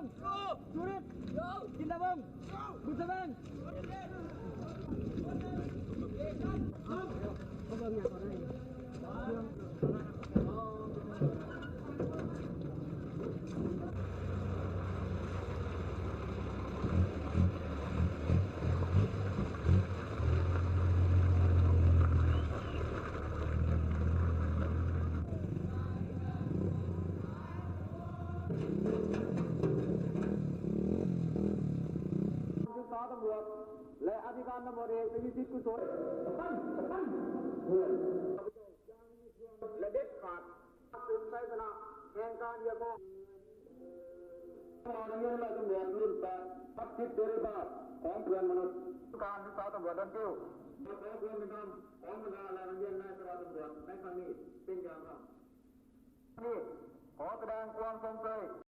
ສຸລິດ ຈິນດາວົງ ບຸນສະແຫວງ ເຂົາເບິ່ງຫຍັງເຂົາໄດ້. ສຶກສາຕຳຫຼວດ ແລະ ອະທິການຕຳຫຼວດເອກ ທະວີສິດ ກຸສົນ ແລະ ເດັດຂາດ ເປັນໄຊຊະນະແຫ່ງການຮຽກຮ້ອງ ນັກຮຽນນາຍຕຳຫຼວດລຸ້ນແປດ ຮັບສິດເສລີພາບຂອງເພື່ອນມະນຸດ ການສຶກສາຕຳຫຼວດດອນເກວ ຂໍຄວາມເປັນທຳຂອງບັນດາແລະນັກຮຽນນາຍສະຫວັດຕຳຫຼວດໃນຄັ້ງນີ້ເປັນຢ່າງຍິ່ງ. ນີ້ ຂໍສະແດງຄວາມຊົມເຊີຍ.